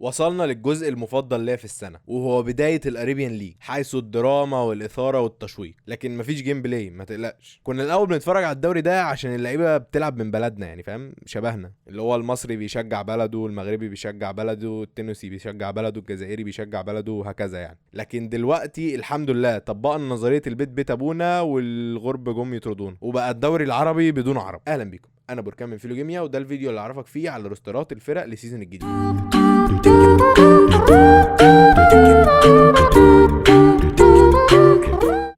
وصلنا للجزء المفضل ليا في السنة، وهو بداية ال Arabian League، حيث الدراما والاثارة والتشويق، لكن مفيش gameplay ما تقلقش. كنا الاول بنتفرج على الدوري ده عشان اللعيبة بتلعب من بلدنا، يعني فاهم، شبهنا، اللي هو المصري بيشجع بلده، المغربي بيشجع بلده، التونسي بيشجع بلده، الجزائري بيشجع بلده، وهكذا يعني. لكن دلوقتي الحمد لله طبقنا نظرية البيت بيت ابونا والغرب جم يطردونا، وبقى الدوري العربي بدون عرب. اهلا بيكم، انا بركان من فيلوجيميا، وده الفيديو اللي اعرفك فيه على roster ات الفرق لل season الجديد.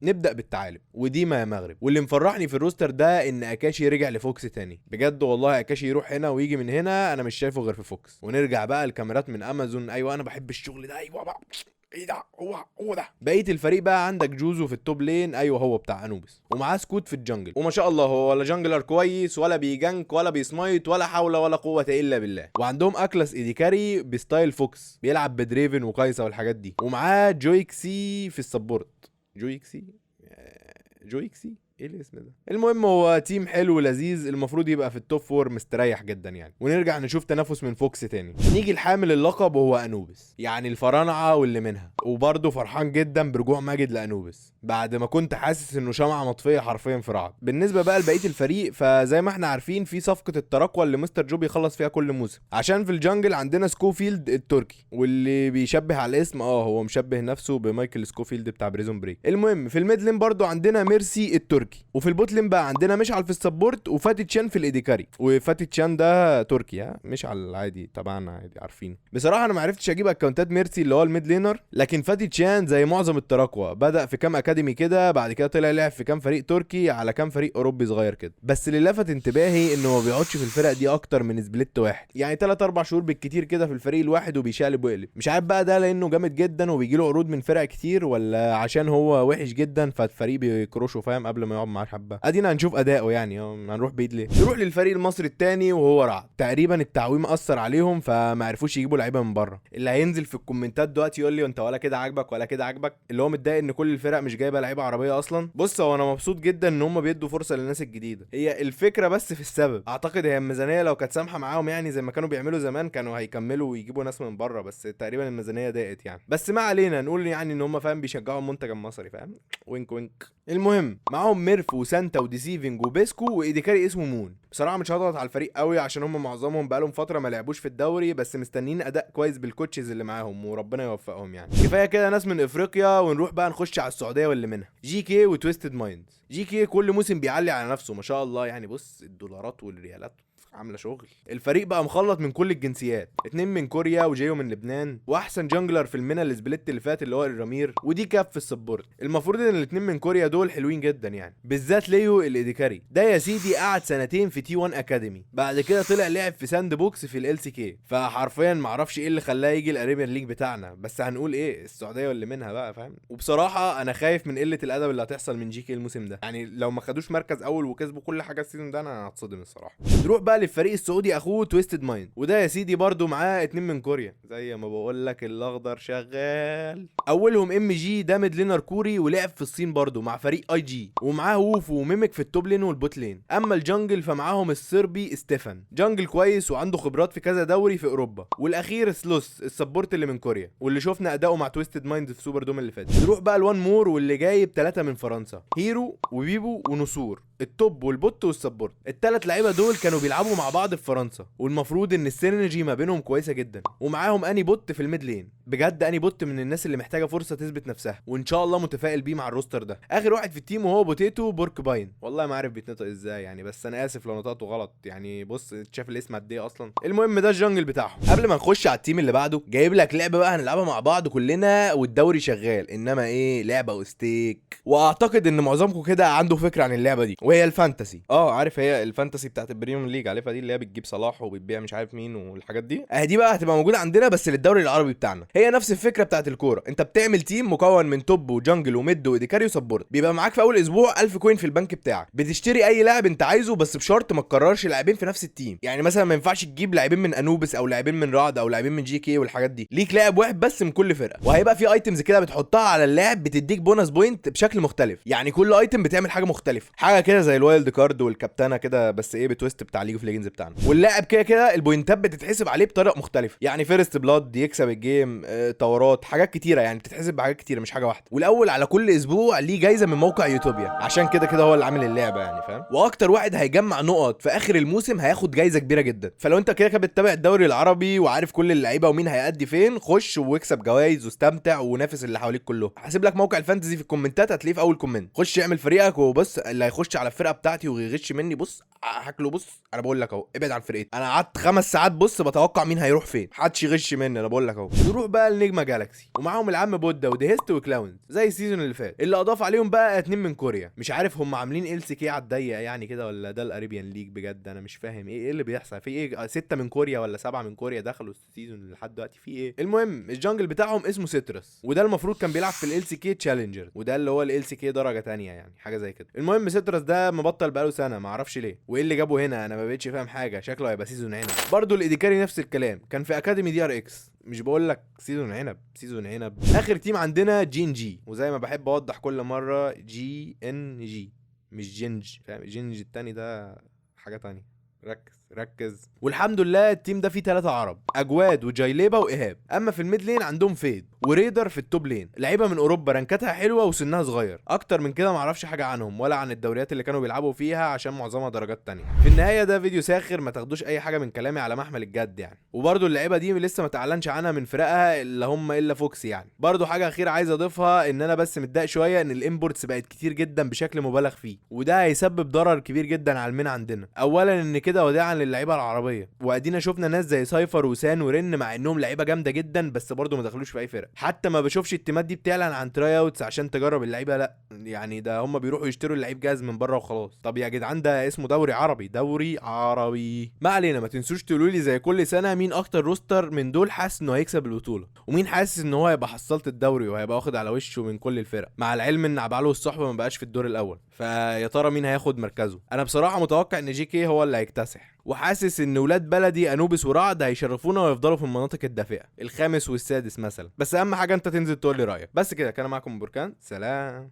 نبدا بالثعالب وديما يا مغرب. واللي مفرحني في ال roster ده ان اكاشي رجع لفوكس تاني، بجد والله اكاشي يروح هنا ويجي من هنا، انا مش شايفه غير في فوكس. ونرجع بقى الكاميرات من امازون، ايوه انا بحب الشغل ده، ايوه بقى ايه ده، هو هو ده. بقية الفريق بقى عندك جوزو في ال top lane، ايوه هو بتاع انوبس، ومعاه سكوت في ال jungle، وما شاء الله هو ولا jungler كويس ولا بي gank ولا بيسمايت ولا حول ولا قوة الا بالله. وعندهم اكلس AD carry ب style فوكس، بيلعب بدريفن وكايسا والحاجات دي، ومعاه جويكسي في ال support. جويكسي جويكسي ايه الاسم ده؟ المهم هو team حلو ولذيذ، المفروض يبقى في ال top four مستريح جدا يعني. ونرجع نشوف تنافس من فوكس تاني. نيجي لحامل اللقب وهو انوبس، يعني الفرانعه واللي منها. وبرضه فرحان جدا برجوع ماجد لانوبس بعد ما كنت حاسس انه شمعة مطفيه حرفيا في رعد. بالنسبة بقى لبقية الفريق، فزي ما احنا عارفين في صفقة التراكوة اللي مستر جو بيخلص فيها كل موسم، عشان في ال jungle عندنا سكوفيلد التركي، واللي بيشبه على الاسم، هو مشبه نفسه بمايكل سكوفيلد بتاع Prison Break. المهم في ال mid lane برضه عندنا ميرسي التركي، وفي ال bot lane بقى عندنا مشعل في ال support، وفاتي تشان في ال AD carry. وفاتي تشان ده تركي، ها مشعل عادي تبعنا عادي عارفين. بصراحة انا ما عرفتش اجيب account ات ميرسي اللي هو ال mid laner، لكن فاتي تشان زي معظم التراكوة بدا في كام academy كده، بعد كده طلع لعب في كام فريق تركي على كام فريق اوروبي صغير كده. بس اللي لفت انتباهي انه ما بيقعدش في الفرق دي اكتر من split واحد، يعني 3 4 شهور بالكتير كده في الفريق الواحد، وبيشقلب ويقلب. مش عارف بقى ده لانه جامد جدا وبيجي له عروض من فرق كتير، ولا عشان هو وحش جدا فالفريق بيكرشه فاهم قبل ما يقعد معاه حبه. ادينا هنشوف اداؤه يعني، هنروح بعيد ليه. نروح للفريق المصري الثاني وهو رعد. تقريبا التعويم اثر عليهم فما عرفوش يجيبوا لعيبة من بره. اللي هينزل في ال comment ات دلوقتي يقول لي انت ولا كده عاجبك ولا كده عاجبك، اللي هو متضايق ان كل الفرق مش جايبه لعيبة عربية اصلا. بص هو انا مبسوط جدا ان هم بيدوا فرصة للناس الجديدة، هي الفكرة بس في السبب. اعتقد هي الميزانية لو كانت سامحه معاهم يعني زي ما كانوا بيعملوا زمان كانوا هيكملوا ويجيبوا ناس من بره، بس تقريبا الميزانية ضاقت يعني. بس ما علينا، نقول يعني ان هم فاهم بيشجعوا المنتج المصري فاهم، wink wink. المهم معاهم ميرف وسانتا وديسيفنج وبيسكو و AD carry اسمه مون. بصراحة مش هضغط على الفريق قوي عشان هم معظمهم بقالهم فترة ما لعبوش في الدوري، بس مستنيين اداء كويس بال coaches اللي معاهم وربنا يوفقهم يعني. كفاية كده ناس من افريقيا، ونروح بقى نخش على السعودية واللي منها، جي كي وتويستد مايندز. جي كي كل موسم بيعلي على نفسه ما شاء الله يعني، بص الدولارات والريالات عامله شغل. الفريق بقى مخلط من كل الجنسيات، 2 من كوريا وجيو من لبنان، واحسن jungler في ال MENA ال split اللي فات اللي هو الرامير، ودي كاب في ال support. المفروض ان الاثنين من كوريا دول حلوين جدا يعني، بالذات ليو ال AD carry ده يا سيدي قعد سنتين في T1 academy، بعد كده طلع لعب في ساند بوكس في LCK. فحرفيا معرفش ايه اللي خلاه يجي ال Arabian League بتاعنا، بس هنقول ايه، السعودية واللي منها بقى فاهم. وبصراحة انا خايف من قلة الادب اللي هتحصل من جي كي الموسم ده، يعني لو ما خدوش مركز اول وكسبوا كل حاجة ال season ده انا هتصدم الصراحة. نروح بقى للفريق السعودي اخوه تويستد مايند، وده يا سيدي برضو معاه 2 من كوريا زي ما بقول لك الاخضر شغال. اولهم ام جي، ده mid laner كوري ولعب في الصين برضو مع فريق اي جي، ومعاه ووف وميميك في ال top lane وال bot lane. اما ال jungle فمعاهم الصربي ستيفان، jungle كويس وعنده خبرات في كذا دوري في اوروبا. والاخير سلوس ال support اللي من كوريا، واللي شفنا اداؤه مع تويستد مايند في سوبر دوم اللي فات. نروح بقى ل One More، واللي جايب 3 من فرنسا، هيرو وبيبو ونصور، ال top وال bot وال support. الثلاث لعيبة دول كانوا بيلعبوا مع بعض في فرنسا، والمفروض ان ال synergy ما بينهم كويسة جدا. ومعاهم اني بوت في ال mid lane، بجد اني بوت من الناس اللي محتاجه فرصة تثبت نفسها، وان شاء الله متفائل بيه مع ال roster ده. اخر واحد في ال team وهو بوتيتو بوركباين، والله ما عارف بيتنطق ازاي يعني، بس انا اسف لو نطقته غلط يعني. بص شاف الاسم قد ايه اصلا. المهم ده ال jungle بتاعهم. قبل ما نخش على ال team اللي بعده، جايب لك لعبه بقى هنلعبها مع بعض كلنا والدوري شغال، انما ايه، لعبه وستيك. واعتقد ان معظمكم كده عنده فكرة عن اللعبة دي، وهي ال fantasy. عارف هي ال fantasy بتاعت ال Premier League، عارفها دي اللي هي بتجيب صلاح وبتبيع مش عارف مين والحاجات دي. اهي دي بقى هتبقى موجودة عندنا بس للدوري العربي بتاعنا. هي نفس الفكرة بتاعت الكورة، انت بتعمل team مكون من top و jungle و mid و AD carry و support، بيبقى معاك في اول اسبوع 1000 coin في البنك بتاعك، بتشتري اي لاعب انت عايزه، بس بشرط ما تكررش لاعبين في نفس ال team. يعني مثلا ما ينفعش تجيب لاعبين من انوبس او لاعبين من رعد او لاعبين من جي كي والحاجات دي، ليك لاعب واحد بس من كل فرقه. وهيبقى في items كده بتحطها على اللاعب بتديك bonus point بشكل مختلف، يعني كل item بتعمل حاجة مختلفة، حاجة كده كده زي ال wild card والكابتنه كده، بس ايه ب twist بتاع League of Legends بتاعنا. واللاعب كده كده ال pointات بتتحسب عليه بطريقة مختلفه، يعني first blood، يكسب ال game، towerات، حاجات كتيره، يعني بتتحسب بحاجات كتيرة مش حاجة واحده. والاول على كل اسبوع ليه جايزة من موقع يوتوبيا، عشان كده كده هو اللي عامل اللعبة يعني، فاهم؟ واكتر واحد هيجمع نقط في اخر الموسم هياخد جايزة كبيرة جدا. فلو انت كده كده بتتابع الدوري العربي وعارف كل اللعيبة ومين هيأدي فين، خش واكسب جوائز واستمتع ونافس اللي حواليك كلهم. هسيب لك موقع ال fantasy في ال commentات، هتلاقيه في اول comment. خش اعمل فريقك، وبص اللي هيخش على الفرقة بتاعتي ويغش مني بص هاكله. بص انا بقول لك اهو، ابعد عن فرقتي. انا قعدت 5 ساعات بص بتوقع مين هيروح فين، محدش يغش مني، انا بقول لك اهو. نروح بقى لنجمه جالاكسي، ومعاهم العم بودا وديهست وكلاونز زي ال season اللي فات، اللي اضاف عليهم بقى اتنين من كوريا. مش عارف هم عاملين LCK على الضيق يعني كده، ولا ده ال Arabian League؟ بجد انا مش فاهم ايه اللي بيحصل، في ايه؟ ستة من كوريا ولا سبعة من كوريا دخلوا ال season لحد دلوقتي، في ايه؟ المهم ال jungle بتاعهم اسمه سيترس، وده المفروض كان بيلعب في LCK Challenger، وده اللي هو LCK درجه تانية يعني، حاجة زي كده. المهم سيترس ده مبطل بقاله سنه، ما اعرفش ليه وايه اللي جابه هنا، انا ما بقتش فاهم حاجه، شكله هيبقى season عنب. برضه ال AD carry نفس الكلام، كان في academy DRX. مش بقول لك season عنب، season عنب. اخر team عندنا Gen.G، وزي ما بحب اوضح كل مره، GNG مش جنج، فاهم؟ جنج التاني ده حاجة تانية. ركز ركز. والحمد لله ال team ده فيه ثلاثة عرب، اجواد وجايليبا وايهاب. اما في ال mid lane عندهم فيد وريدر في ال top lane، لعيبة من اوروبا rankاتها حلوة وسنها صغير. اكتر من كده معرفش حاجة عنهم ولا عن الدوريات اللي كانوا بيلعبوا فيها، عشان معظمها درجات تانية. في النهاية ده فيديو ساخر، ما تاخدوش اي حاجة من كلامي على محمل الجد يعني. وبرده اللعيبة دي لسه ما تعلنش عنها من فرقها اللي هم الا فوكس يعني. برده حاجة اخيرة عايز اضيفها، ان انا بس متضايق شوية ان ال imports بقت كتير جدا بشكل مبالغ فيه، وده هيسبب ضرر كبير جدا على ال MENA عندنا. اولا ان كده وداعا للعيبة العربيه، وادينا شفنا ناس زي سايفر وسان ورن، مع انهم لعيبة جامدة جدا، بس برضه ما دخلوش في اي فرق. حتى ما بشوفش ال teamات دي بتعلن عن tryouts عشان تجرب اللعيبه، لا يعني ده هم بيروحوا يشتروا اللعيب جاهز من بره وخلاص. طب يا جدعان ده اسمه دوري عربي، دوري عربي. ما علينا، ما تنسوش تقولوا لي زي كل سنة مين اكتر roster من دول حاسس انه هيكسب البطوله، ومين حاسس ان هو هيبقى حصلت الدوري وهيبقى واخد على وشه من كل الفرق، مع العلم ان عبعلو والصحبه ما بقاش في الدور الاول. فيا ترى مين هياخد مركزه؟ انا بصراحة متوقع ان GK هو اللي هيكتسح، وحاسس ان ولاد بلدي انوبس ورعد هيشرفونا ويفضلوا في المناطق الدافئه، الخامس والسادس مثلا. بس اهم حاجة انت تنزل تقول لي رايك. بس كده، كان معاكم بركان، سلام.